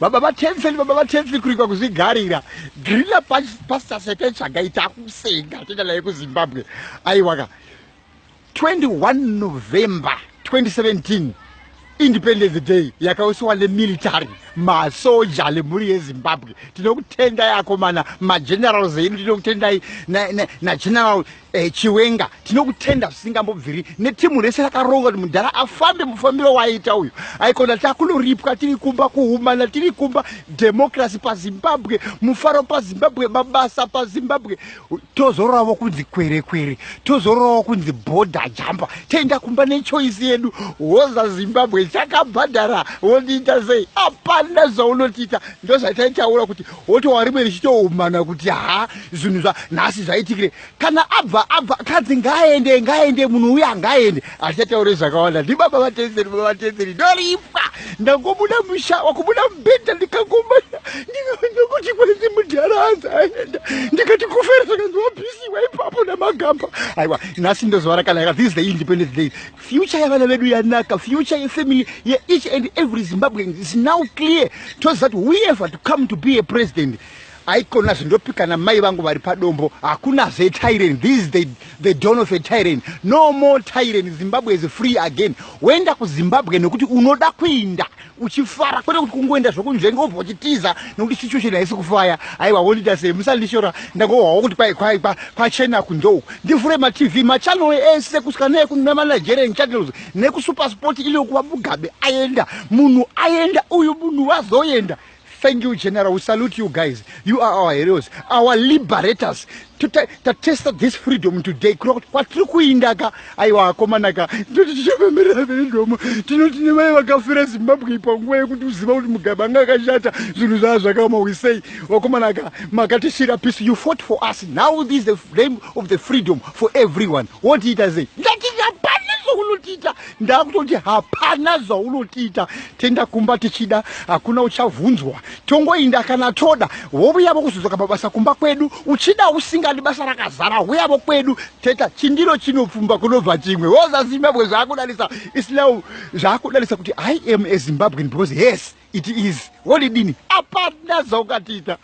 Baba vaTensen, baba vaTensen, kurikwa kuzvigarira grina pastor setetsvaga takusenga toenda naye kuZimbabwe. Aiwaka, 21 November 2017, Independence Day yakaisiwa nemilitary, masoja lemhuri yeZimbabwe. Tinokutendai akomana, magenerals edu, tinokutendai naGeneral Chiwenga. Tinokutenda zvisingambobviri netimu rese rakaronga kuti mudhara afambe mufambiro waaita uyu. Aikona takunoripwa tiri kumba, kuhumana tiri kumba, democracy paZimbabwe, mufaro paZimbabwe, mabasa paZimbabwe. Tozororavo kunzi kwerekwere, tozororavo kunzi border jumper, toenda kumba nechoice yedu. Woza Zimbabwe, chakabhadhara, wondiita sei? Hapana zvaunotiita. Ndozvataitaura kuti wotowa rimwe richitoumana kuti ha, zvinhu zvanhasi zvaitikire. Kana abva, abva, kadzi ngaaende, ngaaende munhu uya, ngaaende. Hatichataure zvakawanda. Ndibaba vaTenzeri, baba vaTenzeri, ndoripwa. Ndangobuda musha, wakubuda mubhedha, ndikangomanya ndokuti kwezi mudhara anzi aenda. Ndikati kufera, zvakanzi wabhisiwa ipapo namagamba. Aiwa, nhasi ndozuva rakanaka. This is the Independence Day. Future yavana vedu yanaka. Future yefamily yeeach and every Zimbabwean is now clear. Toziva kuti whoever to come to be a president, aikona zvindopika namai vangu vari padombo, hakuna zvetyranny. This is the dawn of a tyranny. No more tyranny. Zimbabwe is free again. Woenda kuZimbabwe nekuti unoda kuinda uchifara, kwete kuti kungoenda zvokunzvenga wobva uchitiza nekuti situation haisi kufaya. Aiwa, wondiita sei? Musandishora, ndangohwawo kuti kwachena kunze uku. Ndivhure maTV, machannel ese, kusvika nekunamanigerian channels nekuSuper Sport ile kuva Mugabe aenda, munhu aenda uyu, munhu wazoenda. Thank you, General. We salute you guys. You are our heroes, our liberators. Tatesta this freedom today. Kureva kuti kwatiri kuindaka, aiwa akomanaka, ndoti tichapemberera freedom. Tinoti nevai vakafira Zimbabwe panguva yekuti uziva kuti Mugabe anga akashata, zvinhu zvaa zvakaoma. We say, vakomanaka, makatisvira peace. You fought for us. Now this is the flame of the freedom for everyone. Wotiita sei? Ndati hapana zvaunotiita. Ndakutoti hapana zvaunotiita. Tenda kumba tichida, hakuna uchavhunzwa. Tongoinda kana toda, vovuyavo kuzodzoka mabasa kumba kwedu. Uchida usingadi, basa rakazara, huyavo kwedu. Teta chindiro chinopfumba kunobva chimwe. Woza Zimbabwe, zvaakudarisa islau, zvaakudarisa kuti I am a Zimbabwean because yes, it is. Wodidini? Hapana zvaungatiita.